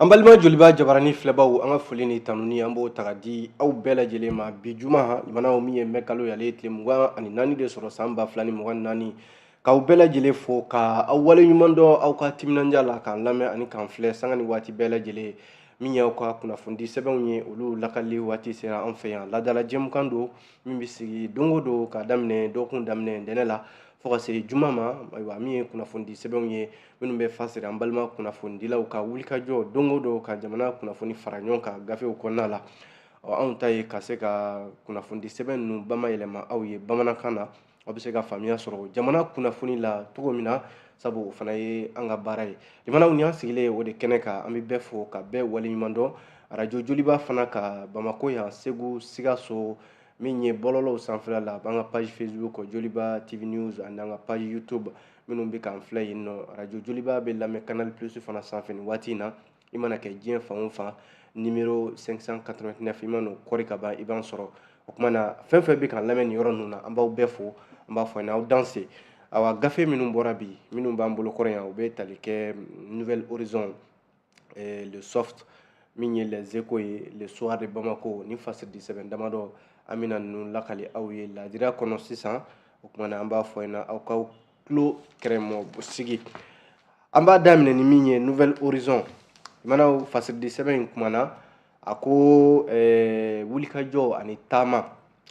An balima Joliba Jabarani filɛbaw, an ka foli ni tanuni, an b'o ta ka di aw bɛɛ lajɛlen ma. Bi juma limanaw, min ye mɛ kalo ye, ale ye tile 24 de sɔrɔ san 2024. K'aw bɛɛ lajɛlen fo, ka aw waleɲuman dɔn aw ka timinandiya la k'an lamɛn ani k'an filɛ sanga ni waati bɛɛ lajɛlen. Min y'aw ka kunnafoni sɛbɛnw ye, olu lakali waati sera an fɛ yan. Ladala jɛmukan don min bɛ sigi don o don k'a daminɛ dɔgɔkun daminɛ ntɛnɛn la fo ka se juma ma. Ayiwa, min ye kunnafoni sɛbɛnw ye minnu bɛ fasiri an balima kunnafonidilaw ka wulikajɔ don o don ka jamana kunnafoni fara ɲɔgɔn kan gafew kɔnɔna la. Ɔ, anw ta ye ka se ka kunnafoni sɛbɛn ninnu bamayɛlɛma aw ye bamanankan na, aw bɛ se ka faamuya sɔrɔ jamana kunnafoni la cogo min na, sabu o fana ye an ka baara ye. Limanaw, ni an sigilen o de kɛnɛ kan, an bɛ bɛɛ fo ka bɛɛ waleɲuman dɔn. Arajo Joliba fana ka Bamako yan, Segu, Sikaso, min ye bɔlɔlɔw sanfɛla la, an ka page Facebook Joliba TV News ani an ka page YouTube minnu bɛ k'an filɛ yen nɔ. Arajo Joliba bɛ lamɛn Canal Plus fana sanfɛ nin waati in na. I mana kɛ diɲɛ fan o fan, numéro 589, i mana o kɔri ka ban, i b'an sɔrɔ. O tuma na, fɛn fɛn bɛ k'an lamɛn nin yɔrɔ ninnu na, an b'aw bɛɛ fo, an b'a fɔ aw danse. Awa, gafe minnu bɔra bi, minnu b'an bolo kɔrɔ yan, u bɛ tali kɛ Nouvel Horizon, Le Soft, min ye Les Échos ye, Le Soir de Bamako. Ni fasiridi sɛbɛn damadɔ, an bɛna ninnu lakali aw ye ladira kɔnɔ sisan. O tuma na, an b'a fɔ ɲɛna, aw k'aw tulo kɛrɛmɔ sigi. An b'a daminɛ ni min ye Nouvel Horizon mana, fasiridi sɛbɛn in kumana, a ko wulikajɔ ani taama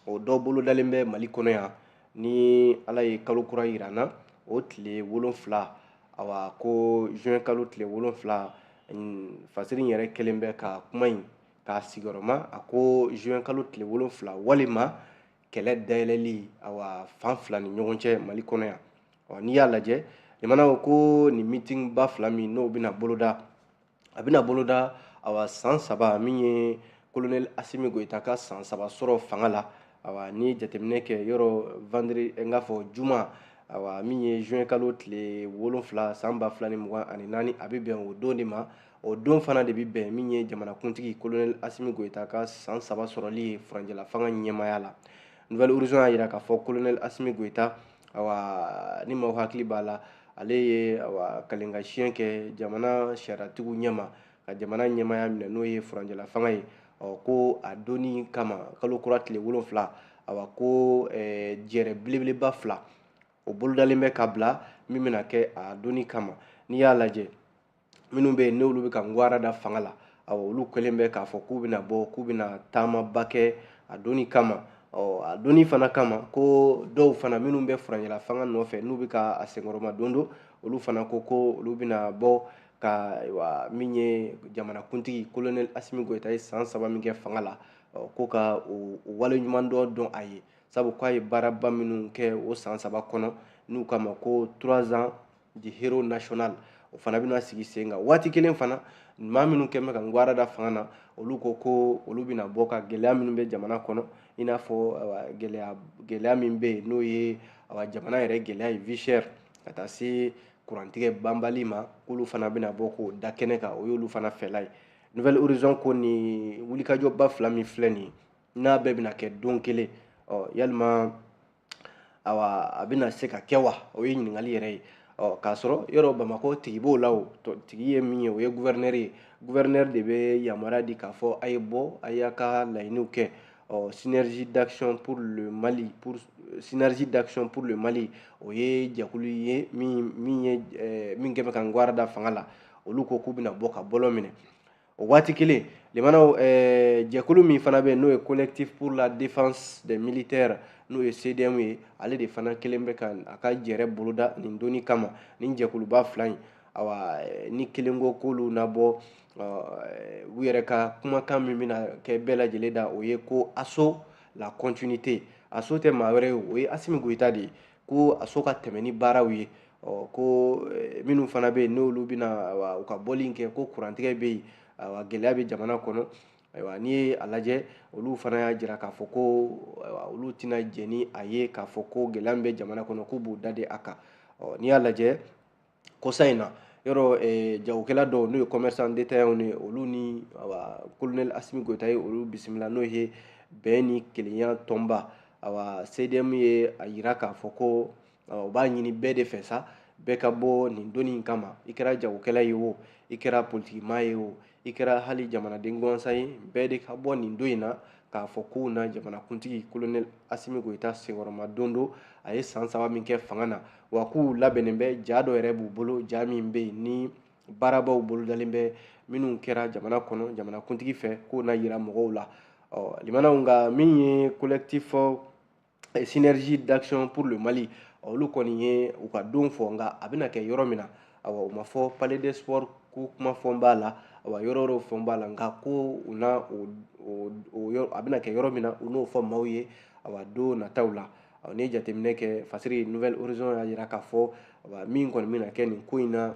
o dɔ bolodalen bɛ Mali kɔnɔ yan. Ni Ala ye kalo kura yira n na, o tile 7, awa, ko juin kalo tile 7. Fasiri in yɛrɛ kɛlen bɛ ka kuma in k'a sigiyɔrɔma. A ko juin kalo tile 7 walima kɛlɛ dayɛlɛli, awa, fan fila ni ɲɔgɔn cɛ Mali kɔnɔ yan. Ɔ, n'i y'a lajɛ limanaw, ko nin meeting ba fila min n'o bɛna boloda, a bɛna boloda, awa, san 3 min ye colonel Asimi Goyita ka san 3 sɔrɔ fanga la. Awa, ni jateminɛ kɛ yɔrɔ, vendredi, n k'a fɔ juma, awa, min ye juin kalo tile 7 san 2024, a bɛ bɛn o don de ma. O don fana de bɛ bɛn min ye jamanakuntigi colonel Asimi Goyita ka san 3 sɔrɔli ye furancɛla fanga ɲɛmaaya la. Nouvel Horizon y'a jira k'a fɔ colonel Asimi Goyita, awa, ni maaw hakili b'a la, ale ye, awa, kalenka siɲɛ kɛ jamana sariyatigiw ɲɛma ka jamana ɲɛmaaya minɛ, n'o ye furancɛla fanga ye. Ɔ, ko a donni kama, kalo kura tile 7, awa, ko jɛrɛ belebeleba fila o bolodalen bɛ ka bila min bɛna kɛ a donni kama. N'i y'a lajɛ, minnu bɛ yen n'olu bɛ ka ngwara da fanga la, awa, olu kɛlen bɛ k'a fɔ k'u bɛna bɔ, k'u bɛna taamaba kɛ a donni kama. Ɔ, a donni fana kama, ko dɔw fana minnu bɛ furancɛla fanga nɔfɛ, n'u bɛ ka a senkɔrɔma don don, olu fana ko ko olu bɛna bɔ ka, ayiwa, min ye jamanakuntigi colonel Asimi Goyita ye san 3 min kɛ fanga la, ko ka o waleɲuman dɔ dɔn a ye, sabu k'a ye baaraba minnu kɛ o san 3 kɔnɔ, n'u kama ko 3 ans du héros national, o fana bɛna sigi sen kan. Waati kelen fana, maa minnu kɛn bɛ ka ngwara da fanga na, olu ko ko olu bɛna bɔ ka gɛlɛya minnu bɛ jamana kɔnɔ, i n'a fɔ gɛlɛya gɛlɛya min bɛ yen, n'o ye, awa, jamana yɛrɛ gɛlɛya ye, vie chère, ka taa se kurantigɛ banbali ma, k'olu fana bɛna bɔ k'o da kɛnɛ kan. O y'olu fana fɛla ye. Nouvel Horizon ko nin wulikajɔba fila min filɛ nin ye, n'a bɛɛ bɛna kɛ don kelen, ɔ, yalima, awa, a bɛna se ka kɛ wa? O ye ɲininkali yɛrɛ ye. Ɔ, k'a sɔrɔ yɔrɔ Bamakɔ tigi b'o la, o tigi ye min ye, o ye gouverneur ye. Gouverneur de bɛ yamaruya di k'a fɔ a ye bɔ, a y'a ka laɲiniw kɛ. Ɔ, Synergie d'action pour le Mali, pour Synergie d'action pour le Mali, o ye jɛkulu ye min ye min kɛ bɛ ka ngwara da fanga la, olu ko k'u bɛna bɔ ka bɔlɔ minɛ. O waati kelen limanaw, jɛkulu min fana bɛ yen, n'o ye Collectif pour la défense des militaires, n'o ye CDM ye, ale de fana kelen bɛ ka a ka jɛrɛ boloda nin donni kama. Nin jɛkuluba fila in, awa, ni kelen ko k'olu na bɔ, u yɛrɛ ka kumakan min bɛna kɛ bɛɛ lajɛlen da, o ye ko assaut la continuité. Assaut tɛ maa wɛrɛ ye, o ye Asimi Goyita de ye, ko assaut ka tɛmɛ ni baaraw ye. Ɔ, ko minnu fana bɛ yen, n'olu bɛna u ka bɔli in kɛ, ko kurantigɛ bɛ yen, ayiwa, gɛlɛya bɛ jamana kɔnɔ. Ayiwa, n'i ye a lajɛ, olu fana y'a jira k'a fɔ ko, ayiwa, olu tɛna jɛn ni a ye k'a fɔ ko gɛlɛya min bɛ jamana kɔnɔ, k'u b'u da de a kan. Ɔ, n'i y'a lajɛ kɔsa in na, yɔrɔ jagokɛla dɔw, n'o ye commerçant détaillants ye, olu ni, awa, colonel Asimi Goyita ye olu bisimila, n'o ye bɛn ni kelenya tɔnba, awa, CDM ye a yira k'a fɔ ko u b'a ɲini bɛɛ de fɛ sa, bɛɛ ka bɔ nin donni in kama. I kɛra jagokɛla ye o, i kɛra politikimaa ye o. i kɛra hali jamanaden gansan ye, bɛɛ de ka bɔ nin don in na k'a fɔ k'u na jamanakuntigi colonel Assimi Goïta senkɔrɔma don don a ye san 3 min kɛ fanga na, wa k'u labɛnnen bɛ, ja dɔ yɛrɛ b'u bolo, ja min bɛ yen ni baarabaw bolodalen bɛ minnu kɛra jamana kɔnɔ jamanakuntigi fɛ, k'o na yira mɔgɔw la. Ɔ limanaw, nka min ye collectif synergie d'action pour le Mali, olu kɔni ye u ka don fɔ, nka a bɛna kɛ yɔrɔ min na, awa u ma fɔ Palais des Sports ko kuma fɔ b'a la, awa yɔrɔ wɛrɛw fɛn b'a la, nka ko u na o a bɛna kɛ yɔrɔ min na, u n'o fɔ maaw ye awa don nataw la. N'i ye jateminɛ kɛ, Fasiri Nouvel Horizon y'a jira k'a fɔ awa min kɔni bɛna kɛ nin ko in na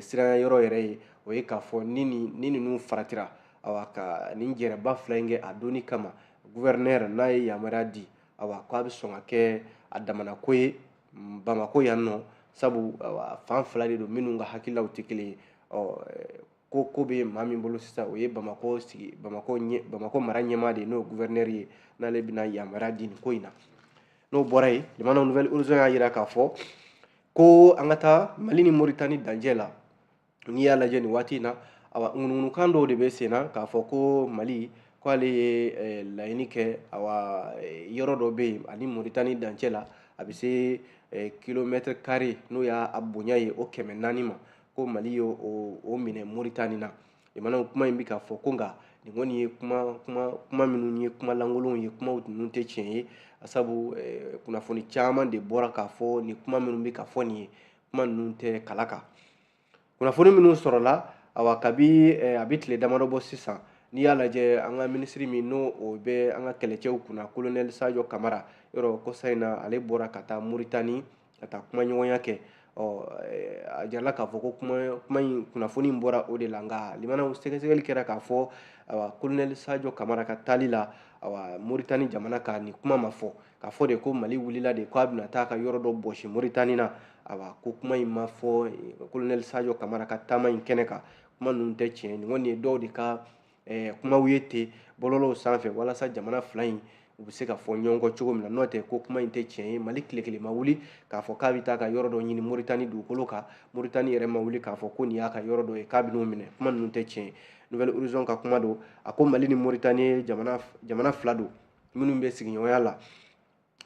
siranya yɔrɔ yɛrɛ ye, o ye k'a fɔ ni ninnu faratira, awa ka nin jɛrɛba fila in kɛ a donni kama, gouverneur n'a ye yamaruya di, awa k'a bɛ sɔn ka kɛ a damana ko ye Bamakɔ yan nɔ, sabu awa fan fila de don minnu ka hakililaw tɛ kelen ye. Ɔ ko bɛ maa min bolo sisan, o ye Bamakɔ sigi Bamakɔ mara ɲɛmaa de ye, n'o ye gouverneur ye, n'ale bɛna yamaruya di nin ko in na. N'o bɔra yen, limanaw Nouvel Horizon y'a jira k'a fɔ ko an ka taa Mali ni Moritani dancɛ la. N'i y'a lajɛ nin waati in na, awa ŋunuŋunukan dɔw de bɛ sen na k'a fɔ ko Mali k'ale ye laɲini kɛ, awa yɔrɔ dɔ bɛ yen ani Moritani dancɛ la, a bɛ se kilomètre carré n'o y'a bonya ye o 400 ma, ko Mali ye o minɛ Moritani na. Limanaw, kuma in bɛ k'a fɔ ko nka nin kɔni ye kuma minnu ye kuma lankolonw ye, kumaw ninnu tɛ tiɲɛ ye, sabu kunnafoni caman de bɔra k'a fɔ nin kuma minnu bɛ ka fɔ nin ye, kuma ninnu tɛ kala kan. Kunnafoni minnu sɔrɔla, awa kabi a bɛ tile damadɔ bɔ sisan, n'i y'a lajɛ an ka minisiri min n'o o bɛ an ka kɛlɛcɛw kunna, colonel Sadio Kamara, yɔrɔ kɔsa in na ale bɔra ka taa Moritani ka taa kumaɲɔgɔnya kɛ. Ɔ a jirala k'a fɔ ko kuma in kunnafoni in bɔra o de la, nka limanaw sɛgɛsɛgɛli kɛra k'a fɔ awa colonel Sadio Kamara ka taali la awa Moritani jamana kan, nin kuma ma fɔ, k'a fɔ de ko Mali wulila de k'a bɛna taa ka yɔrɔ dɔ bɔsi Moritani na, awa ko kuma in ma fɔ colonel Sadio Kamara ka taama in kɛnɛ kan. Kuma ninnu tɛ tiɲɛ, nin kɔni ye dɔw de ka kumaw ye ten bɔlɔlɔw sanfɛ walasa jamana fila in u bɛ se ka fɔ ɲɔgɔn kɔ cogo min na, n'o tɛ ko kuma in tɛ tiɲɛ ye. Mali tile kelen ma wuli k'a fɔ k'a bɛ taa ka yɔrɔ dɔ ɲini Moritani dugukolo kan, Moritani yɛrɛ ma wuli k'a fɔ ko nin y'a ka yɔrɔ dɔ ye k'a bɛ n'o minɛ, kuma ninnu tɛ tiɲɛ ye. Nouvel Horizon ka kuma don, a ko Mali ni Moritani ye jamana fila don minnu bɛ sigiɲɔgɔnya la.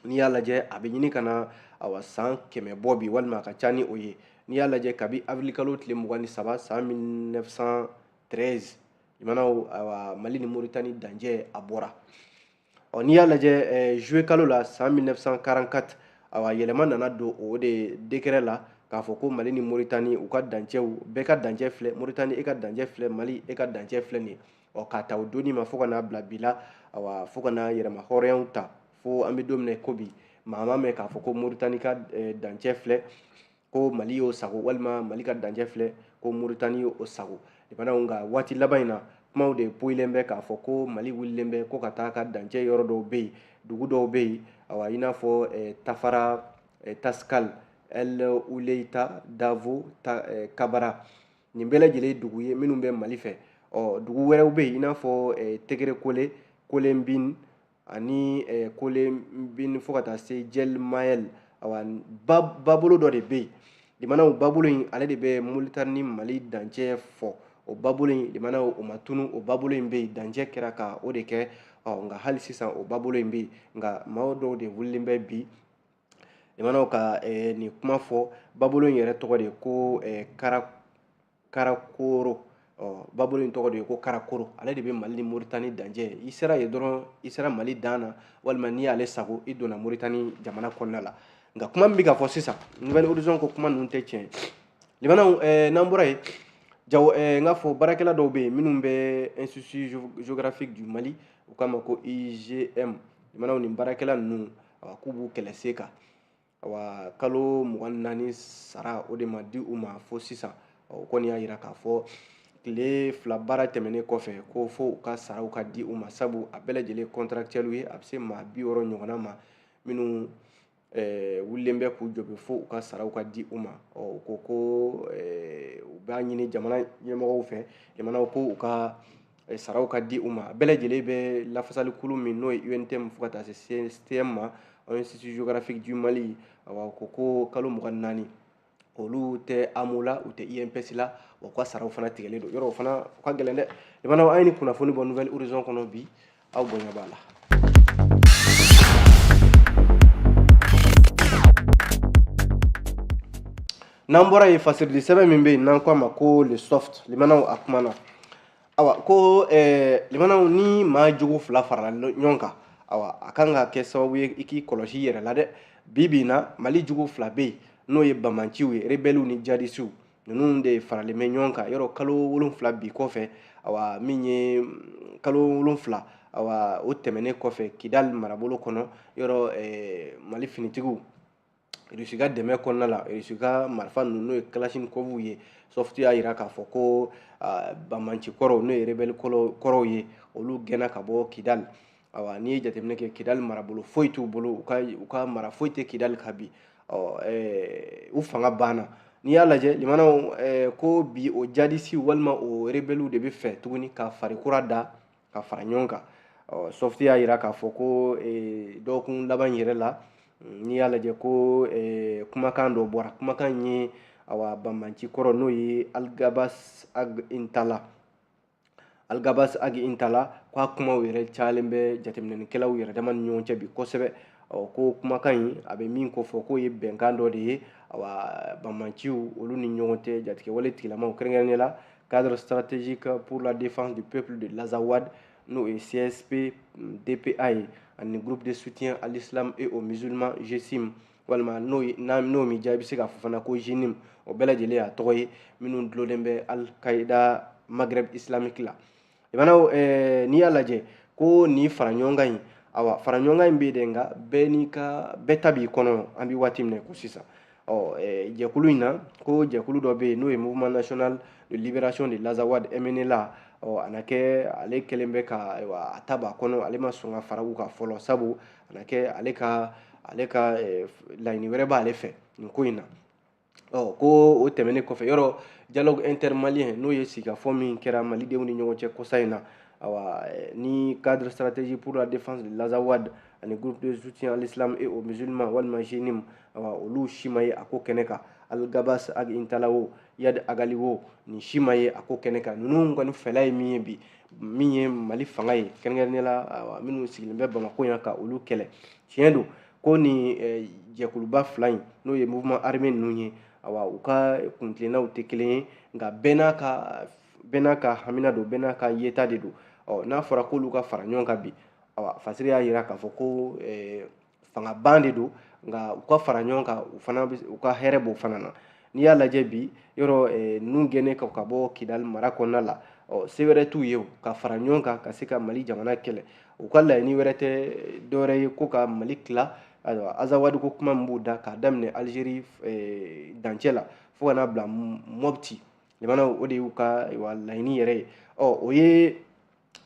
N'i y'a lajɛ a bɛ ɲini ka na awa san 100 bɔ bi, walima a ka ca ni o ye. N'i y'a lajɛ kabi avril kalo tile 23 san 1913, limanaw awa Mali ni Moritani dancɛ a bɔra. Ɔ n'i y'a lajɛ juillet kalo la san 1944, awa yɛlɛma nana don o de décret la k'a fɔ ko Mali ni Moritani u ka dancɛw, bɛɛ ka dancɛ filɛ, Moritani e ka dancɛ filɛ, Mali e ka dancɛ filɛ nin ye. Ɔ k'a ta o donni ma fo ka n'a bila bi la, awa fo ka n'a yɛrɛma hɔrɔnyaw ta fo an bɛ don min na ko bi, maa ma mɛn k'a fɔ ko Moritani ka dancɛ filɛ ko Mali y'o sago, walima Mali ka dancɛ filɛ ko Moritani y'o sago. Limanaw, nka waati laban in na kumaw de poyilen bɛ k'a fɔ ko Mali wulilen bɛ ko ka taa ka dancɛ yɔrɔ dɔw bɛ yen, dugu dɔw bɛ yen, awa i n'a fɔ Tafara, Taskal, El Uleita, Davo, Kabara, nin bɛɛ lajɛlen ye dugu ye minnu bɛ Mali fɛ. Ɔ dugu wɛrɛw bɛ yen i n'a fɔ Tegerekole, Kolenbin ani Kolenbin fo ka taa se Jɛl Mayɛl. Awa babolo dɔ de bɛ yen, limanaw, babolo in ale de bɛ Moritani ni Mali dancɛ fɔ. O babolo in limanaw o ma tunu, o babolo in bɛ yen, dancɛ kɛra ka o de kɛ. Ɔ nka hali sisan o babolo in bɛ yen, nka maa dɔw de wulilen bɛ bi limanaw ka nin kuma fɔ. Babolo in yɛrɛ tɔgɔ de ye ko Karakoro. Ɔ babolo in tɔgɔ de ye ko Karakoro, ale de bɛ Mali ni Moritani dancɛ. I sera yen dɔrɔn, i sera Mali dan na, walima n'i y'ale sago, i donna Moritani jamana kɔnɔna la. Nka kuma min bɛ ka fɔ sisan, Nouvel Horizon ko kuma ninnu tɛ tiɲɛ ye. Limanaw, n'an bɔra yen, jago n k'a fɔ baarakɛla dɔw bɛ yen minnu bɛ Institut géographique du Mali, u k'a ma ko IGM. Limanaw, nin baarakɛla ninnu k'u b'u kɛlɛ se kan, awa kalo 24 sara o de ma di u ma fo sisan. O kɔni y'a jira k'a fɔ tile 2 baara tɛmɛnen kɔfɛ ko fo u ka saraw ka di u ma, sabu a bɛɛ lajɛlen contractuel ye, a bɛ se maa 60 ɲɔgɔnna ma minnu wulilen bɛ k'u jɔ bi fo u ka saraw ka di u ma. Ɔ u ko ko u b'a ɲini jamana ɲɛmɔgɔw fɛ, jamanaw ko u ka saraw ka di u ma. A bɛɛ lajɛlen bɛ lafasalikulu min n'o ye UNTM fo ka taa se CSTM ma, Institut géographique du Mali, awa ko kalo 24 Olu tɛ AMO la, u tɛ INPS la, wa u ka saraw fana tigɛlen don. Yɔrɔ o fana o ka gɛlɛn dɛ. Limanaw, an ye nin kunnafoni bɔ Nouvel Horizon kɔnɔ bi, aw bonya b'a la. N'an bɔra yen, fasirili sɛbɛn min bɛ yen n'an ko a ma ko Le Soft, limanaw, a kumana. Awa, ko limanaw, ni maa jugu fila farala ɲɔgɔn kan, awa, a kan ka kɛ sababu ye i k'i kɔlɔsi i yɛrɛ la dɛ. Bi bi in na, Mali jugu fila bɛ yen, n'o ye bamanciw ye, rebɛliw ni jadisiw. Ninnu de faralen bɛ ɲɔgɔn kan. Yɔrɔ kalo 7 bi kɔfɛ, awa, min ye kalo 7, awa, o tɛmɛnen kɔfɛ, Kidali marabolo kɔnɔ, yɔrɔ Mali finitigiw, Irisi ka dɛmɛ kɔnɔna la, Irisi ka marifa ninnu, n'o ye kalasinikɔvuw ye, Soft y'a jira k'a fɔ ko banbanci kɔrɔw, n'o ye rebɛli kɔrɔw ye, olu gɛnna ka bɔ Kidali. Awa, n'i ye jateminɛ kɛ, Kidali marabolo foyi t'u bolo, u ka mara foyi tɛ Kidali kan bi. Ɔ, u fanga banna. N'i y'a lajɛ, limanaw, ko bi o jadisi walima o rebɛliw de bɛ fɛ tuguni ka fari kura da ka fara ɲɔgɔn kan. Ɔ, Soft y'a jira k'a fɔ ko dɔgɔkun laban yɛrɛ la, n'i y'a lajɛ ko kumakan dɔ bɔra, kumakan ye, awa, banbanci kɔrɔ, n'o ye Algabas Ag Intala, Algabas Ag Intala, ko a kumaw yɛrɛ cayalen bɛ jateminɛnikɛlaw yɛrɛ dama ni ɲɔgɔn cɛ bi kosɛbɛ. Ɔ, ko kumakan in a bɛ min ko fɔ, k'o ye bɛnkan dɔ de ye, awa, banbanciw olu ni ɲɔgɔn cɛ, jatigɛwale tigilamaw, kɛrɛnkɛrɛnnenya la cadre stratégique pour la défense du peuple de l'Azawad, n'o ye CSP DPA ye, ani groupe de soutien à l'islam et aux musulmans, GSIM, walima n'o n'o m'i diya, i bɛ se k'a fɔ fana ko JNIM, o bɛɛ lajɛlen y'a tɔgɔ ye, minnu dulonnen bɛ Al-Qaïda Maghreb islamique la. Limanaw, n'i y'a lajɛ ko nin fara ɲɔgɔn kan in, awa, fara ɲɔgɔn kan in bɛ yen dɛ, nka bɛɛ n'i ka bɛɛ ta b'i kɔnɔ. An bɛ waati min na ko sisan, ɔ, jɛkulu in na, ko jɛkulu dɔ bɛ yen, n'o ye Mouvement national de libération de l'Azawad, MNLA. Ɔ, a na kɛ ale kɛlen bɛ ka, ayiwa, a ta b'a kɔnɔ, ale ma sɔn ka fara u kan fɔlɔ, sabu a na kɛ ale ka laɲini wɛrɛ b'ale fɛ nin ko in na. Ɔ, ko o tɛmɛnen kɔfɛ, yɔrɔ dialogue intermalien, n'o ye sigikafɔ min kɛra malidenw ni ɲɔgɔn cɛ kɔsa in na, awa, ni cadre stratégique pour la défense de l'Azawad ani groupe de soutien à l'islam et aux musulmans, walima JNIM, awa, olu si ma ye a ko kɛnɛ kan. Algabas Ag Intala wo, Iyad Ag Ghali wo, nin si ma ye a ko kɛnɛ kan. Ninnu kɔni fɛla ye min ye bi, min ye Mali fanga ye, kɛrɛnkɛrɛnnenya la, awa, minnu sigilen bɛ Bamakɔ yan, ka olu kɛlɛ. Tiɲɛ don ko nin jɛkuluba fila in, n'o ye mouvement armé ninnu ye, awa, u ka kuntilennaw tɛ kelen ye, nka bɛɛ n'a ka hamina don, bɛɛ n'a ka yeta de don. Ɔ, n'a fɔra k'olu ka fara ɲɔgɔn kan bi, awa, fasiri y'a jira k'a fɔ ko fanga ban de don, nka u ka fara ɲɔgɔn kan, u fana u ka hɛrɛ b'o fana na. N'i y'a lajɛ bi, yɔrɔ ninnu gɛnnen ka bɔ Kidali mara kɔnɔna la, ɔ, se wɛrɛ t'u ye ka fara ɲɔgɔn kan ka se ka Mali jamana kɛlɛ. U ka laɲini wɛrɛ tɛ dɔwɛrɛ ye ko ka Mali tila. Ayiwa, Azawadi ko kuma min b'u da k'a daminɛ Alizeri dancɛ la fo ka n'a bila Mɔpti, limanaw, o de y'u ka, ayiwa, laɲini yɛrɛ ye. Ɔ, o ye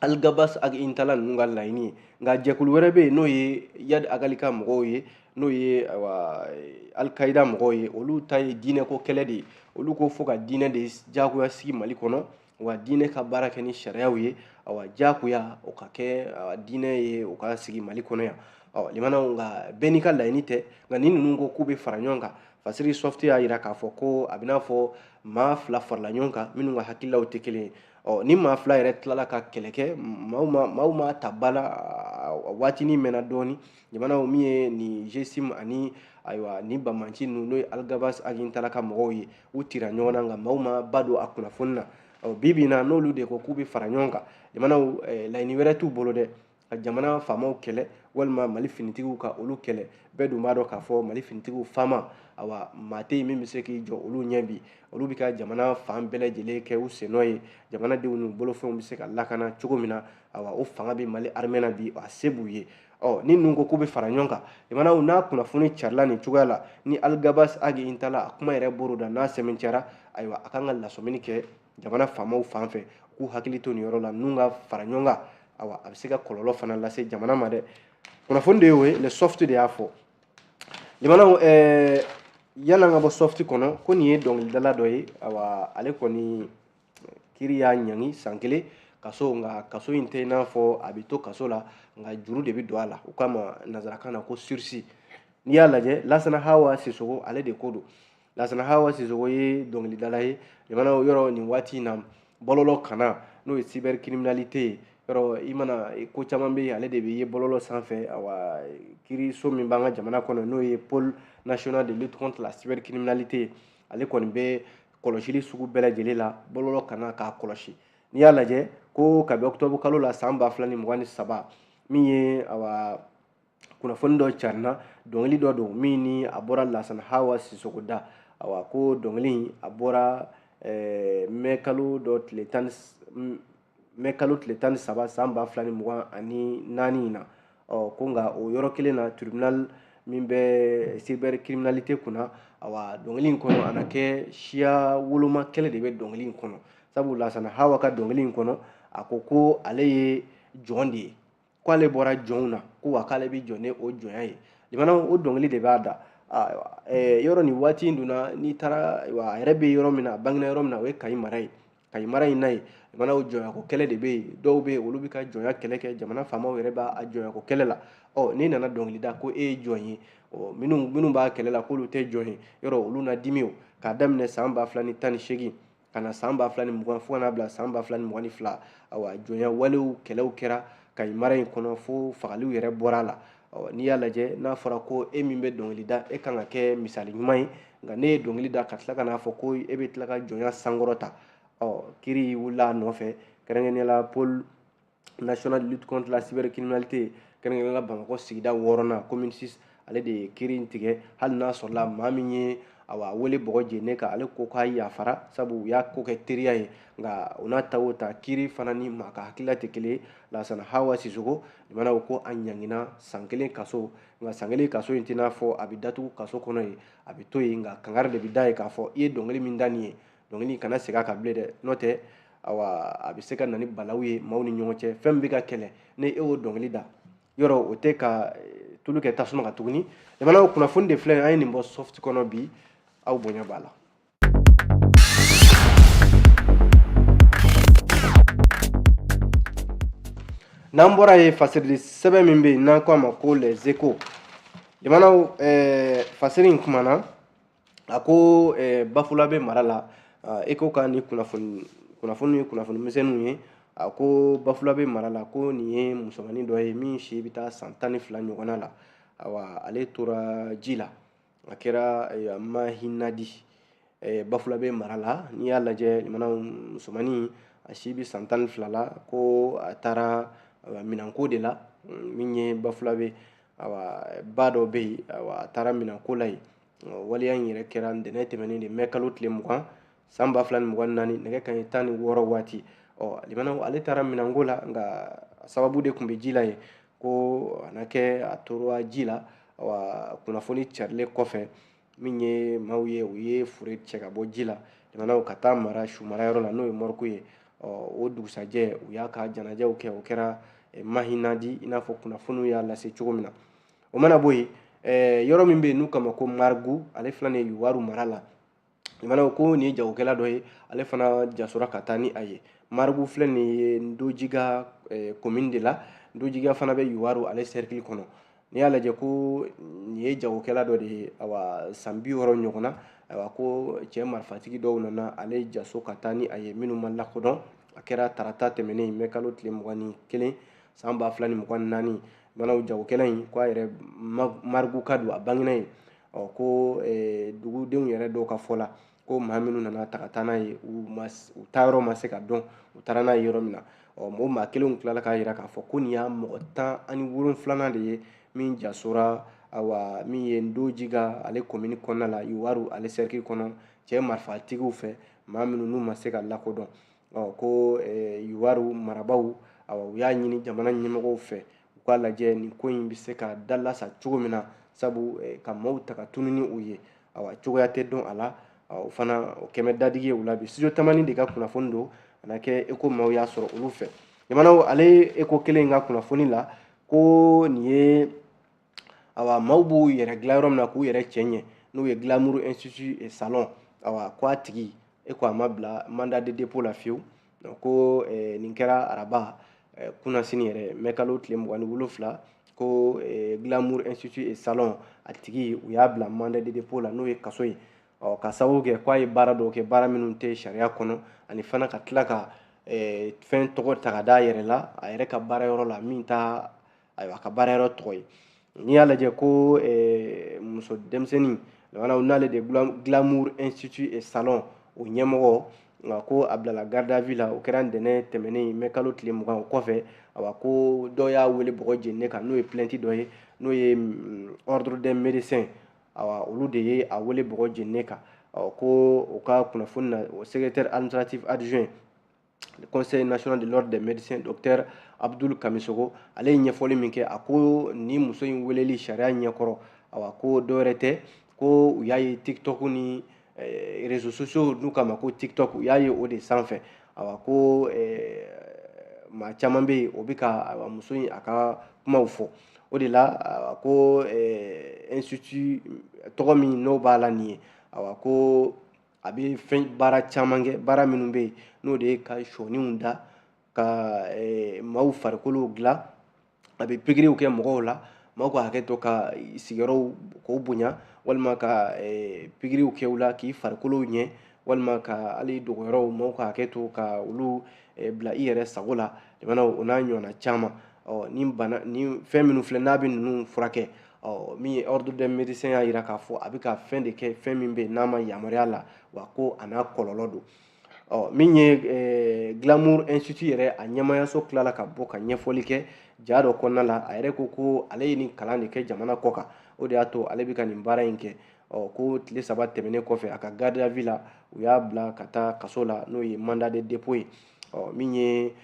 Algabas Ag Intala ninnu ka laɲini ye. Nka jɛkulu wɛrɛ bɛ yen, n'o ye Iyad Ag Ghali ka mɔgɔw ye, n'o ye, ayiwa, Al-Qaïda mɔgɔw ye. Olu ta ye diinɛko kɛlɛ de ye. Olu ko fo ka diinɛ de diyagoya sigi Mali kɔnɔ, wa diinɛ ka baara kɛ ni sariyaw ye, awa, diyagoya o ka kɛ diinɛ ye, o ka sigi Mali kɔnɔ yan. Ɔ, limanaw, nka bɛɛ n'i ka laɲini tɛ. Nka ni ninnu ko k'u bɛ fara ɲɔgɔn kan, fasiri Soft y'a jira k'a fɔ ko a bɛ n'a fɔ maa fila farala ɲɔgɔn kan minnu ka hakililaw tɛ kelen ye. Ɔ, ni maa fila yɛrɛ tilala ka kɛlɛ kɛ, maaw ma ta ba la. Waatinin mɛnna dɔɔni, jamanaw min ye nin GSIM ani, ayiwa, ni banbanci ninnu, n'o ye Algabas Ag Intala ka mɔgɔw ye, u tira ɲɔgɔn na, nka maaw ma ba don a kunnafoni na. Ɔ, bi bi in na, n'olu de ko k'u bɛ fara ɲɔgɔn kan, jamanaw, laɲini wɛrɛ t'u bolo dɛ, ka jamana faamaw kɛlɛ walima Mali finitigiw ka olu kɛlɛ. Bɛɛ dun b'a dɔn k'a fɔ Mali finitigiw faama, awa, maa tɛ yen min bɛ se k'i jɔ olu ɲɛ bi. Olu bɛ ka jamana fan bɛɛ lajɛlen kɛ u sennɔ ye. Jamanadenw n'u bolofɛnw bɛ se ka lakana cogo min na, awa, o fanga bɛ Mali armée na bi, a se b'u ye. Ɔ, ni ninnu ko k'u bɛ fara ɲɔgɔn kan, jamanaw, n'a kunnafoni carila nin cogoya la, ni Algabas Ag Intala a kuma yɛrɛ bɔr'o da, n'a sɛmɛntiyara, ayiwa, a kan ka lasɔmini kɛ jamana faamaw fan fɛ, k'u hakili to nin yɔrɔ la. Ninnu ka fara ɲɔgɔn kan, awa, a bɛ se ka kɔlɔlɔ fana lase jamana ma dɛ. Kunnafoni de y'o ye, Le Soft de y'a fɔ. Jamanaw, yan'an ka bɔ Soft kɔnɔ, ko nin ye dɔnkilidala dɔ ye, awa, ale kɔni kiri y'a ɲangi san 1 kaso. Nka kaso in tɛ i n'a fɔ a bɛ to kaso la, nka juru de bɛ don a la. O kama, nanzarakan na ko sursis. N'i y'a lajɛ, Lasana Hawa Sisoko, ale de ko don. Lasana Hawa Sisoko ye dɔnkilidala ye. Limanaw, yɔrɔ nin waati in na bɔlɔlɔ kana, n'o ye cybercriminalité ye, yɔrɔ i mana ko caman bɛ yen, ale de bɛ ye bɔlɔlɔ sanfɛ. Awa, kiiriso min b'an ka jamana kɔnɔ, n'o ye Pôle national de lutte contre la cybercriminalité, ale kɔni bɛ kɔlɔsili sugu bɛɛ lajɛlen la bɔlɔlɔ kana k'a kɔlɔsi. N'i y'a lajɛ ko kabi octobre kalo la san 2023, min ye awa kunnafoni dɔ carinna, dɔnkili dɔ don min ni a bɔra Lasana Hawa Sisoko da. Awa, ko dɔnkili in a bɔra mɛ kalo dɔ tile tan, mɛ kalo tile 13 san 2024 in na. Ɔ ko nka o yɔrɔ kelen na, tribunal min bɛ cybercriminalité kunna, awa dɔnkili in kɔnɔ, a na kɛ siya woloma kɛlɛ de bɛ dɔnkili in kɔnɔ. Sabu Lasana Hawa ka dɔnkili in kɔnɔ, a ko ko ale ye jɔn de ye, ko ale bɔra jɔnw na, ko wa k'ale bɛ jɔn ni o jɔnya ye. Limanaw, o dɔnkili de b'a da yɔrɔ nin waati in donna. N'i taara, a yɛrɛ bɛ yɔrɔ min na, a bangena yɔrɔ min na, o ye Kayi mara ye. Kayi mara in na yen, limanaw, jɔnyako kɛlɛ de bɛ yen. Dɔw bɛ yen, olu bɛ ka jɔnya kɛlɛ kɛ, jamana faamaw yɛrɛ b'a jɔnyako kɛlɛ la. Ɔ n'i nana dɔnkili da ko e ye jɔn ye, ɔ minnu b'a kɛlɛ la k'olu tɛ jɔn ye, yɔrɔ olu na dimi. O k'a daminɛ san 2018 ka na san 2020, fo ka n'a bila san 2022, awa jɔnya walew kɛlɛw kɛra Kayi mara in kɔnɔ, fo fagaliw yɛrɛ bɔra a la. Ɔ n'i y'a lajɛ, n'a fɔra ko e min bɛ dɔnkili da, e kan ka kɛ misali ɲuman ye, nka ne ye dɔnkili da ka tila ka n'a fɔ ko e bɛ tila ka jɔnya sankɔrɔta. Ɔ kiiri wulila a nɔfɛ, kɛrɛnkɛrɛnnenya la Pôle national de lutte contre la cybercriminalité, kɛrɛnkɛrɛnnenya la Bamakɔ sigida wɔɔrɔnan, commune 6, ale de ye kiiri in tigɛ. Hali n'a sɔrɔla maa min ye awa wele bɔgɔ jene kan, ale ko k'a yafara, sabu u y'a ko kɛ teriya ye. Nka o n'a ta o ta, kiiri fana ni maa ka hakilila tɛ kelen ye. Lasana Hawa Sisoko, limanaw, ko a ɲangina san kelen kaso. Nka san kelen kaso in tɛ n'a fɔ a bɛ datugu kaso kɔnɔ yen, a bɛ to yen, nka kangari de bɛ da ye k'a fɔ i ye dɔnkili min da nin ye, dɔnkili kana segin a kan bilen dɛ, n'o tɛ awa a bɛ se ka na ni balawu ye maaw ni ɲɔgɔn cɛ. Fɛn min bɛ ka kɛlɛ, ni e y'o dɔnkili da, yɔrɔ o tɛ ka tulu kɛ tasuma kan tuguni. Limanaw, kunnafoni de filɛ, an ye nin bɔ soft kɔnɔ bi, aw bonya b'a la. N'an bɔra yen, fasirili sɛbɛn min bɛ yen n'an ko a ma ko Les Échos, limanaw, fasiri in kumana, a ko Bafulabe mara la, Écho ka ni kunnafoni, kunnafoni ye kunnafoni misɛnninw ye. A ko Bafulabe mara la, ko nin ye musomannin dɔ ye min si bɛ taa san 12 ɲɔgɔnna la. Awa, ale tora ji la, a kɛra Mahinadi, Bafulabe mara la. N'i y'a lajɛ, limanaw, musomannin a si bɛ san 12 la, ko a taara minɛnko de la min ye Bafulabe, awa ba dɔ bɛ yen, awa a taara minɛnko la yen. Waleya in yɛrɛ kɛra ntɛnɛn tɛmɛnen de, mɛ kalo tile 20 san 2024, nɛgɛ kanɲɛ 16 waati. Ɔ limanaw, ale taara minɛnko la, nka sababu de tun bɛ ji la yen, ko a na kɛ a tora ji la. Awa, kunnafoni carilen kɔfɛ, min ye maaw ye, u ye fure cɛ ka bɔ ji la, limanaw, ka taa mara su marayɔrɔ la, n'o ye morgue ye. Ɔ o dugusajɛ, u y'a ka janajaw kɛ, o kɛra Mahinadi, i n'a fɔ kunnafoniw y'a lase cogo min na. O mana bɔ yen, yɔrɔ min bɛ yen n'u kama ko Marigu, ale filɛ nin ye Youwarou mara la. Limanaw, ko nin ye jagokɛla dɔ ye, ale fana jasora ka taa ni a ye. Marigu filɛ nin ye Ndojiga commune de la, Ndojiga fana bɛ Youwarou ale cercle kɔnɔ. N'i y'a lajɛ, ko nin ye jagokɛla dɔ de ye, awa san 60 ɲɔgɔn na. Ayiwa, ko cɛ marifatigi dɔw nana ale jaso ka taa ni a ye, minnu ma lakodɔn. A kɛra tarata tɛmɛnen, mɛ kalo tile 21 san 2024. Limanaw, jagokɛla in ko a yɛrɛ Marigu ka don, a bangena yen. Ɔ ko dugudenw yɛrɛ dɔw ka fɔ la, ko maa minnu nana ta ka taa n'a ye, u ma u taayɔrɔ ma se ka dɔn, u taara n'a ye yɔrɔ min na. Ɔ o maa kelenw tilala k'a jira k'a fɔ ko nin y'a mɔgɔ 17nan de ye min jasora, awa min ye Ndojiga ale commune kɔnɔna la, Youwarou ale cercle kɔnɔ, cɛ marifatigiw fɛ, maa minnu n'u ma se ka lakodɔn. Ɔ ko Youwarou marabaaw, awa u y'a ɲini jamana ɲɛmɔgɔw fɛ, u k'a lajɛ nin ko in bɛ se ka dalasa cogo min na, sabu ka maaw ta ka tunu ni u ye, awa cogoya tɛ dɔn a la. O fana o kɛmɛ dadigi ye u la bi. Studio Tamani de ka kunnafoni don, a na kɛ Écho maaw y'a sɔrɔ olu fɛ. Jamanaw, ale Écho kelen in ka kunnafoni la, ko nin ye awa maaw b'u yɛrɛ dilan yɔrɔ min na k'u yɛrɛ cɛ ɲɛ, n'o ye Glamour Institut et Salon, awa ko a tigi e ko a ma bila mandat de dépôt la fiyewu. Ko nin kɛra araba kunnasini yɛrɛ, mɛ kalo tile 27, ko Glamour Institut et Salon a tigi, u y'a bila mandat de dépôt la, n'o ye kaso ye. Ɔ, ka sababu kɛ k'a ye baara dɔw kɛ, baara minnu tɛ sariya kɔnɔ, ani fana ka tila ka fɛn tɔgɔ ta ka d'a yɛrɛ la, a yɛrɛ ka baara yɔrɔ la, min t'a, ayiwa, a ka baara yɔrɔ tɔgɔ ye. N'i y'a lajɛ ko muso denmisɛnnin n'ale de Glamour Institut et Salon o ɲɛmɔgɔ, nka ko a bilala garde à vue la, o kɛra ntɛnɛn tɛmɛnen mɛ kalo tile 20. O kɔfɛ, awa, ko dɔ y'a wele bɔgɔ jeninen kan, n'o ye plainte dɔ ye, n'o ye ordre des médecins, awa, olu de ye a wele bɔgɔ jeninen kan. Ɔ, ko o ka kunnafoni na, o secrétaire administratif adjoint Conseil national de l'ordre des médecins, docteur Abdoul Kamisogo, ale ye ɲɛfɔli min kɛ, a ko ni muso in weleli sariya ɲɛkɔrɔ, awa, ko dɔwɛrɛ tɛ, ko u y'a ye TikTok ni réseaux sociaux n'u k'a ma ko TikTok, u y'a ye o de sanfɛ. Awa, ko maa caman bɛ yen, o bɛ ka, awa, muso in a ka kumaw fɔ. O de la, awa, ko institut tɔgɔ min n'o b'a la nin ye, awa, ko a bɛ fɛn baara caman kɛ, baara minnu bɛ yen, n'o de ye ka sɔniw da, ka maaw farikolo dilan, a bɛ pikiriw kɛ mɔgɔw la, maaw ka hakɛ to, ka sigiyɔrɔw k'o bonya, walima ka pikiriw kɛ u la k'i farikolo ɲɛ, walima ka hali dogoyɔrɔw, maaw ka hakɛ to, ka olu bila i yɛrɛ sago la. Jamana o n'a ɲɔgɔnna caman. Ɔ, ni bana ni fɛn minnu filɛ, n'a bɛ ninnu furakɛ. Ɔ, min ye ordre des médecins y'a jira k'a fɔ a bɛ ka fɛn de kɛ, fɛn min bɛ yen n'a ma yamaruya la, wa ko a n'a kɔlɔlɔ don. Ɔ, min ye Glamour Institut yɛrɛ, a ɲɛmayaso tilala ka bɔ ka ɲɛfɔli kɛ ja dɔ kɔnɔna la. A yɛrɛ ko ko ale ye nin kalan de kɛ jamana kɔ kan, o de y'a to ale bɛ ka nin baara in kɛ. Ɔ, ko tile 3 tɛmɛnen kɔfɛ a ka garde à vue la, u y'a bila ka taa kaso la, n'o ye mandat de dépôt ye. Ɔ, min ye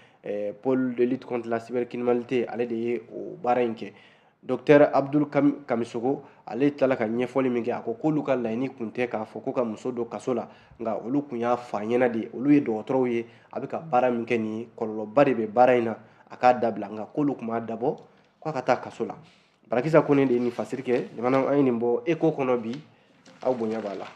pôle de lutte contre la cybercriminalité, ale de ye o baara in kɛ. Docteur Abdoul Kamisogo, ale tilala ka ɲɛfɔli min kɛ, a ko k'olu ka laɲini kun tɛ k'a fɔ ko ka muso don kaso la, nka olu kun y'a fɔ a ɲɛna de, olu ye dɔgɔtɔrɔw ye, a bɛ ka baara min kɛ nin ye, kɔlɔlɔba de bɛ baara in na, a k'a dabila. Nka k'olu kun b'a dabɔ k'a ka taa kaso la. Barakisa Kone de ye nin fasiri kɛ. Jamana, an ye nin bɔ Eko kɔnɔ bi, aw bonya b'a la.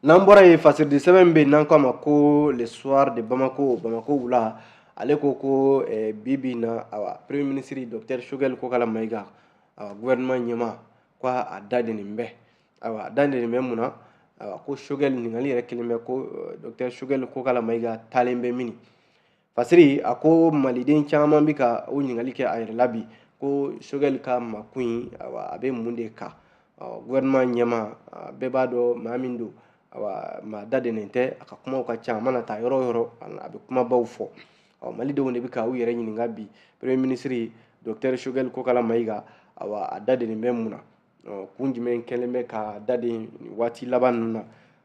N'an bɔra yen, fasiridi sɛbɛn bɛ yen n'an k'a ma ko Le Soir de Bamako, Bamako wula, ale ko ko bi bi in na, awa, premier ministre docteur Choguel Kokala Maïga, awa, gouvernement ɲɛmaa, ko a da de nin bɛ, awa, a da de nin bɛ mun na? Awa, ko Choguel, ɲininkali yɛrɛ kelen bɛ ko docteur Choguel Kokala Maïga taalen bɛ min? Fasiri a ko maliden caman bɛ ka o ɲininkali kɛ a yɛrɛ la bi, ko Choguel ka makun in, awa, a bɛ mun de kan? Gouvernement ɲɛmaa, bɛɛ b'a dɔn maa min don, awa, maa da dennen tɛ, a ka kumaw ka ca, a mana taa yɔrɔ o yɔrɔ, a bɛ kumabaw fɔ. Ɔ, malidenw de bɛ ka u yɛrɛ ɲininka bi, premier ministre docteur Choguel Kokala Maïga, awa, a da dennen bɛ mun na? Ɔ, kun jumɛn kɛlen bɛ ka da den waati laban ninnu na?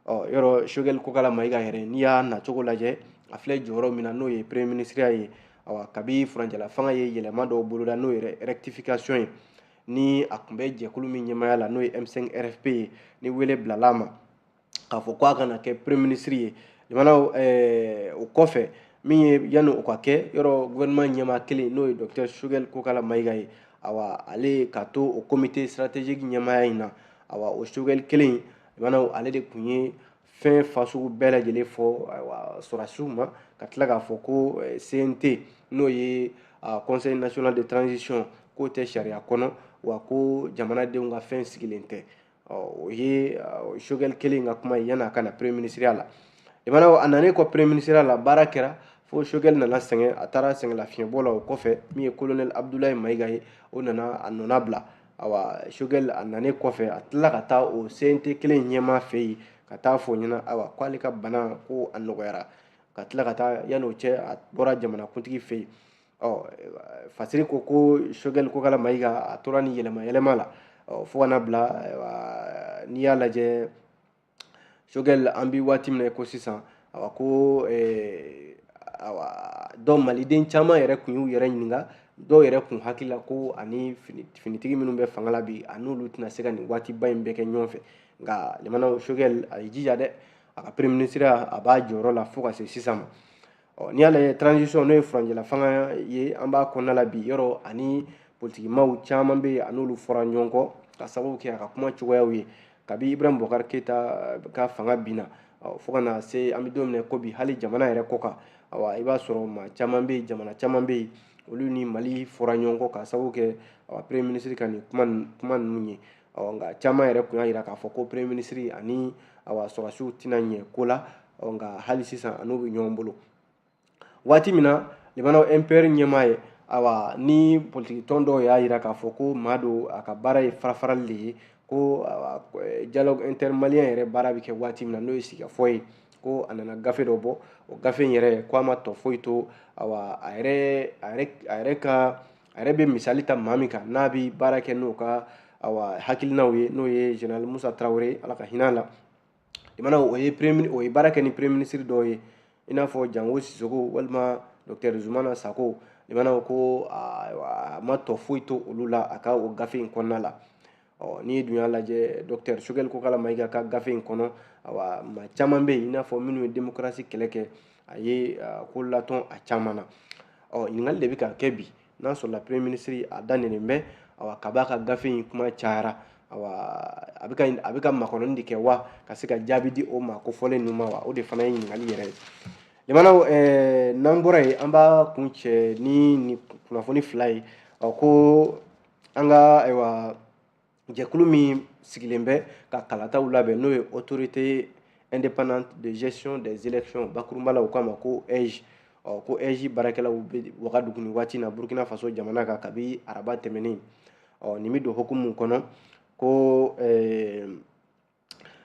Ɔ, yɔrɔ Choguel Kokala Maïga yɛrɛ, n'i y'a nacogo lajɛ, a filɛ jɔyɔrɔ min na, n'o ye premier ministre ye, awa, kabi furancɛla fanga ye yɛlɛma dɔw boloda, n'o yɛrɛ rectification ye, ni a tun bɛ jɛkulu min ɲɛmaaya la, n'o ye M5 RFP ye, ni wele bilala a ma k'a fɔ ko a kana kɛ premier ministre ye jamana. O kɔfɛ, min ye yanni o ka kɛ, yɔrɔ gouvernement ɲɛmaa kelen, n'o ye docteur Choguel Kokala Maïga ye, awa, ale ka to o comité stratégique ɲɛmaaya in na. Awa, o Choguel kelen jamana, ale de tun ye fɛn fasugu bɛɛ lajɛlen fɔ, ayiwa, sɔrɔdasiw ma, ka tila k'a fɔ ko CNT, n'o ye Conseil national de transition, k'o tɛ sariya kɔnɔ, wa ko jamanadenw ka fɛn sigilen tɛ. O ye Choguel kelen ka kuma ye yanni a ka na premier ministre la. Jamana, a nanen kɔ premier ministre la, baara kɛra fo Choguel nana sɛgɛn, a taara sɛgɛn lafiɲɛbɔ la. O kɔfɛ, min ye colonel Abdoulaye Maïga ye, o nana a nɔna bila. Awa, Choguel a nanen kɔfɛ, a tilala ka taa o CNT kelen ɲɛmaa fɛ yen, ka taa fɔ o ɲɛna, ayiwa, k'ale ka bana ko a nɔgɔyara, ka tila ka taa. Yanni o cɛ, a bɔra jamanakuntigi fɛ yen. Ɔ, fasiri ko ko Choguel Kokala Maïga a tora ni yɛlɛma yɛlɛma la. Ɔ, fo ka na bila, ayiwa, n'i y'a lajɛ Choguel, an bi waati min na ko sisan, awa, ko awa, dɔw maliden caman yɛrɛ kun y'u yɛrɛ ɲininka, dɔw yɛrɛ kun hakili la ko ani finitigi minnu bɛ fanga la bi, a n'olu tɛna se ka nin waatiba in bɛɛ kɛ ɲɔgɔn fɛ. Nka jamana, Choguel a ye jija dɛ, a ka premier ministre a b'a jɔyɔrɔ la fo ka se sisan ma. Ɔ, n'i y'a lajɛ transition, n'o ye furancɛla fanga ye, an b'a kɔnɔna la bi, yɔrɔ ani politikimaw caman bɛ yen, a n'olu fɔra ɲɔgɔn kɔ ka sababu kɛ a ka kuma cogoyaw ye kabi Ibrahim Boubacar Keita ka fanga binna fo ka na se an bɛ don min na ko bi, hali jamana yɛrɛ kɔ kan, awa, i b'a sɔrɔ maa caman bɛ yen, jamana caman bɛ yen, Olu ni Mali fɔra ɲɔgɔn kɔ k'a sababu kɛ premier ministre ka nin kuma ninnu ye. Nka caman yɛrɛ tun y'a jira k'a fɔ ko premier ministre ani sɔrɔdasiw tɛna ɲɛ ko la. Nka hali sisan a n'u bɛ ɲɔgɔn bolo. Waati min na limanaw MPR ɲɛmaa ye, awa, ni politiki tɔn dɔw y'a jira k'a fɔ ko maa don, a ka baara ye farafarali de ye, ko dialogue intermalien yɛrɛ baara bɛ kɛ waati min na, n'o ye sigikafɔ ye, ko a nana gafe dɔ bɔ. O gafe in yɛrɛ, ko a ma tɔ foyi to, awa, a yɛrɛ bɛ misali ta maa min kan n'a bɛ baara kɛ n'o ka, awa, hakilinaw ye, n'o ye général Musa Tarawele, Ala ka hinɛ a la. Limanaw, o ye baara kɛ ni premier ministre dɔw ye, i n'a fɔ Jango Sisoko walima docteur Zumana Sako. Limanaw, ko a ma tɔ foyi to olu la a ka o gafe in kɔnɔna la. Ɔ, n'i dun y'a lajɛ, docteur Choguel Kokala Mayiga ka gafe in kɔnɔ, awa, maa caman bɛ yen, i n'a fɔ minnu ye démocratie kɛlɛ kɛ, a ye ko latɔn a caman na. Ɔ, ɲininkali de bɛ ka kɛ bi, n'a sɔrɔla premier ministre a da nɛnen bɛ, awa, ka b'a ka gafe in kuma cayara, awa, a bɛ ka makɔnɔni de kɛ wa ka se ka jaabi di o maa kofɔlen ninnu ma wa? O de fana ye ɲininkali yɛrɛ ye. Limanaw, n'an bɔra yen, an b'a kun cɛ ni kunnafoni fila ye. Ɔ, ko an ka, ayiwa, jɛkulu min sigilen bɛ ka kalataw labɛn, n'o ye Autorité indépendante de gestion des élections, bakurunba la u k'a ma ko AIGE. Ɔ, ko AIGE baarakɛlaw bɛ Wagadugu nin waati in na, Burukina Faso jamana kan, kabi araba tɛmɛnen. Ɔ, nin bɛ don hukumu mun kɔnɔ, ko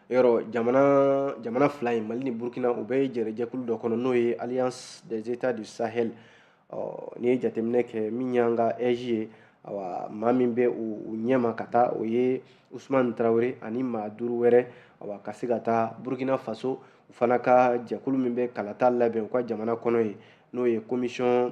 yɔrɔ jamana fila in, Mali ni Burukina, u bɛ jɛrɛjɛkulu dɔ kɔnɔ, n'o ye Alliance des États du Sahel. Ɔ, n'i ye jateminɛ kɛ, min y'an ka AIGE ye, awa, maa min bɛ u ɲɛma ka taa, o ye Usumani Tarawele ani maa duuru wɛrɛ, awa, ka se ka taa Burukina Faso, u fana ka jɛkulu min bɛ kalata labɛn u ka jamana kɔnɔ ye, n'o ye Commission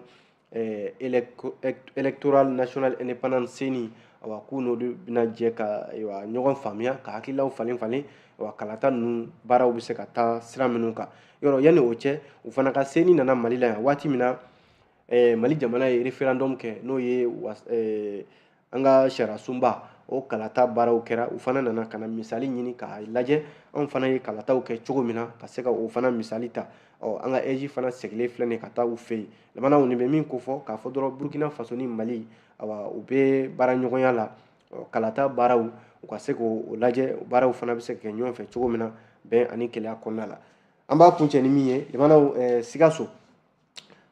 électorale nationale indépendante, CENI. Awa, k'u n'olu bɛna jɛ ka, ayiwa, ɲɔgɔn faamuya ka hakililaw falen falen, awa, kalata ninnu baaraw bɛ se ka taa sira minnu kan. Yɔrɔ yanni o cɛ, u fana ka CENI nana Mali la yan waati min na Mali jamana ye référendum kɛ, n'o ye an ka sariya sunba o kalata baaraw kɛra, u fana nana ka na misali ɲini k'a lajɛ anw fana ye kalataw kɛ cogo min na, ka se ka o fana misali ta. Ɔ, an ka AIGE fana segilen filɛ nin ka taa u fɛ yen. Lamanaw, nin bɛ min kofɔ k'a fɔ dɔrɔn, Burukina Faso ni Mali, awa, u bɛ baara ɲɔgɔnya la. Kalata baaraw, u ka se k'o lajɛ, baaraw fana bɛ se ka kɛ ɲɔgɔn fɛ cogo min na, bɛn ani kelenya kɔnɔna la. An b'a kuncɛ ni min ye, limanaw, Sikaso,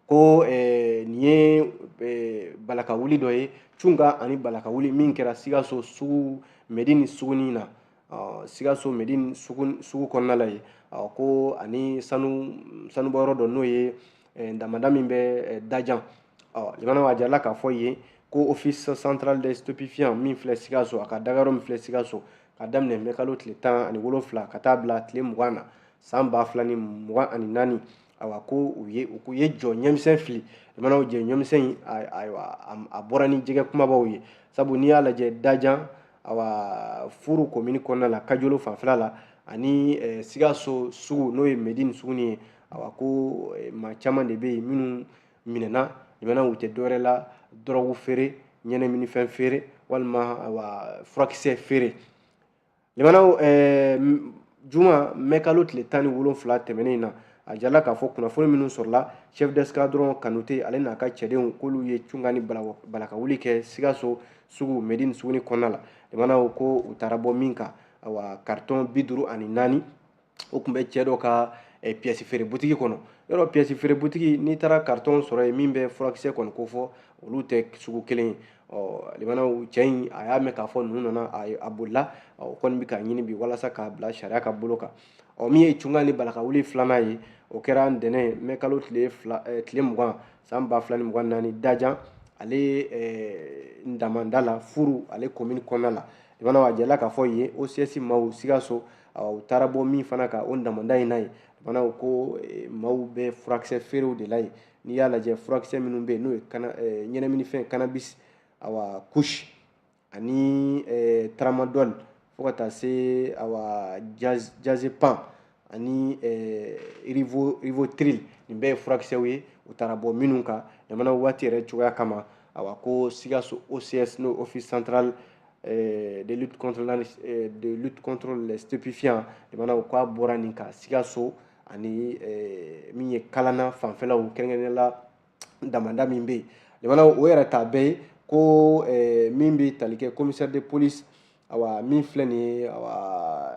ko nin ye balakawuli dɔ ye, cunga ani balakawuli min kɛra Sikaso sugu Medini suguni na, Sikaso Medini sugu kɔnɔna la yen, ko ani sanu sanubɔyɔrɔ dɔ, n'o ye damada min bɛ Dajan. Limanaw, a jirala k'a fɔ yen ko Office central des stupéfiants min filɛ Sikaso, a ka dagayɔrɔ min filɛ Sikaso, ka daminɛ mɛ kalo tile 17 ka taa bila tile 20 na san 2024, ayiwa, ko u ye jɔ ɲɛmisɛn fili. Limanaw, jɛ ɲɛmisɛn in, ayiwa, a bɔra ni jɛgɛ kumabaw ye, sabu n'i y'a lajɛ, Dajan, awa, Furu komini kɔnɔna la, Kajolo fanfɛla la, ani Sikaso sugu, n'o ye Medini suguni ye, awa, ko maa caman de bɛ yen minnu minɛna. Limanaw, u tɛ dɔwɛrɛ la, dɔrɔgu feere, ɲɛnɛminifɛn feere, walima, awa, furakisɛ feere. Limanaw, juma mɛ kalo tile 17 tɛmɛnen in na, a jirala k'a fɔ kunnafoni minnu sɔrɔla, chef d'escadron Kanute, ale n'a ka cɛdenw, k'olu ye cunga ni balakawuli kɛ Sikaso sugu Medini suguni kɔnɔna la. Limanaw, ko u taara bɔ min kan, awa, carton 54, o tun bɛ cɛ dɔ ka pièce feere butigi kɔnɔ. Yɔrɔ pièce feere butigi, n'i taara carton sɔrɔ yen min bɛ furakisɛ kɔni kofɔ, olu tɛ sugu kelen ye. Ɔ, limanaw, cɛ in, a y'a mɛn k'a fɔ ninnu nana, a bolila. O kɔni bɛ k'a ɲini bi walasa k'a bila sariya ka bolo kan. Ɔ, min ye cunga ni balakawuli filanan ye, o kɛra ntɛnɛn mɛ kalo tile 2, tile 20 san 2024, Dajan ale damanda la, Furu ale komini kɔnɔna la. Limanaw, a jirala k'a fɔ yen OCS maaw Sikaso, u taara bɔ min fana kan o damanda in na yen, limanaw, ko maaw bɛ furakisɛ feerew de la yen. N'i y'a lajɛ, furakisɛ minnu bɛ yen, n'o ye ɲɛnɛminifɛn, cannabis, awa, kush ani tramadol, fo ka taa se, awa, diazépam ani Rivotril, nin bɛɛ ye furakisɛw ye u taara bɔ minnu kan. Jamana waati yɛrɛ cogoya kama, awa, ko Sikaso OCS, n'o Office central de lutte contre les stupéfiants, jamana k'a bɔra nin kan Sikaso ani min ye Kalana fanfɛlaw, kɛrɛnkɛrɛnnenya la damanda min bɛ yen. Limanaw, o yɛrɛ t'a bɛɛ ye ko min bɛ tali kɛ commissaire de police, awa, min filɛ nin ye, awa,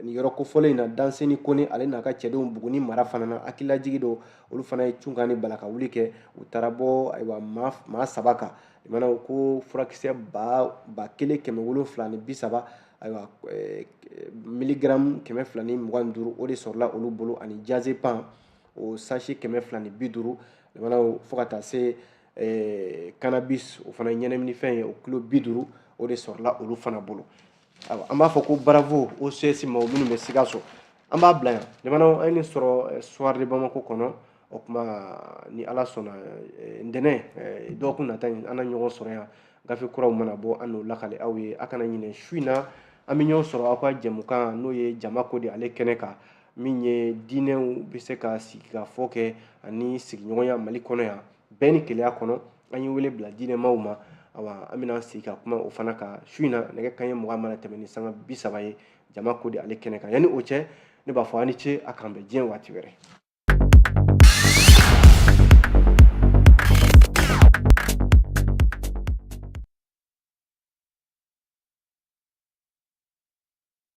nin yɔrɔ kofɔlen in na, Danseni Kone, ale n'a ka cɛdenw Buguni mara fana na, hakililajigi don, olu fana ye cunkan ni bala ka wuli kɛ. U taara bɔ, ayiwa, maa saba kan. Limanaw, ko furakisɛ 1730, ayiwa, milligrammes 225, o de sɔrɔla olu bolo, ani diazépam o sachet 250. Limanaw, fo ka taa se cannabis, o fana ye ɲɛnaminifɛn ye, o kilo 50, o de sɔrɔla olu fana bolo. Ayiwa, an b'a fɔ ko bravo OCS maaw minnu bɛ Sikaso. An b'a bila yan. Limanaw, an ye nin sɔrɔ Soir de Bamako kɔnɔ. O tuma, ni Ala sɔnna, ntɛnɛn, dɔgɔkun nata in, an na ɲɔgɔn sɔrɔ yan. Gafe kuraw mana bɔ, an n'o lakale aw ye. A kana ɲinɛ, su in na, an bɛ ɲɔgɔn sɔrɔ aw ka jɛmukan, n'o ye Jama Ko de, ale kɛnɛ kan, min ye diinɛw bɛ se ka sigi ka fɔ kɛ ani sigiɲɔgɔnya Mali kɔnɔ yan, bɛɛ ni keleya kɔnɔ. An ye wele bila diinɛmaw ma. Awa, an bɛna sigi ka kuma o fana kan su in na, nɛgɛ kanɲɛ 20 mana tɛmɛ ni sanga 30 ye, Jama Ko de, ale kɛnɛ kan. Yanni o cɛ, ne b'a fɔ a ni ce, a k'an bɛn diɲɛ waati wɛrɛ.